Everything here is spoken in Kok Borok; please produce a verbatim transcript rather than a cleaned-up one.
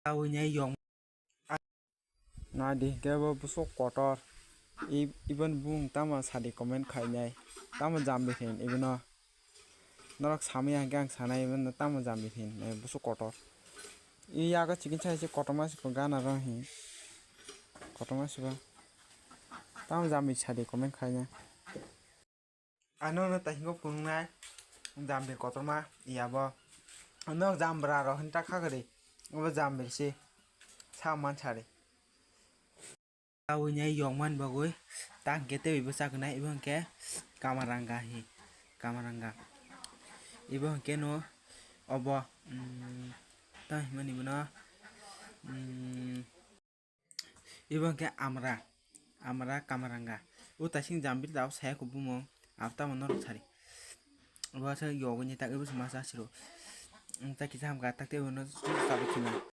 Tabwi nai yong. Nai di, kebo busuk kotor. I-, ibon bung tamo sadi comment khainai. Tamo jambi hin ibono. Norok samya hwnkhe ang sanai ibono tamo jambi hin, nai busuk kotor. I yago chicken sai se kotorma se gana rw hin. Kotorma se ba. Tamo jambi sadi comment khainai. Ano no tahingo phunuknai jambi kotorma yabo. Ano jambra rok hinta khagri. Obo jambi si. Sa man sari. Tabwi nai yong man bagwi tang khe tei bo chaknai ibo hwnkhe kamaranga hi. Kamaranga. Ibo hwnkhe no obo, mm, tamo himani bono, mm, Ibo hwnkhe amra, amra kamaranga. O taising jambil tabuk saya kubumung, abo tamo norok sari. Obo se yogwi ni tak ibo se masa siro. Ang tak kisa hamka tak tei bono tabuk khina.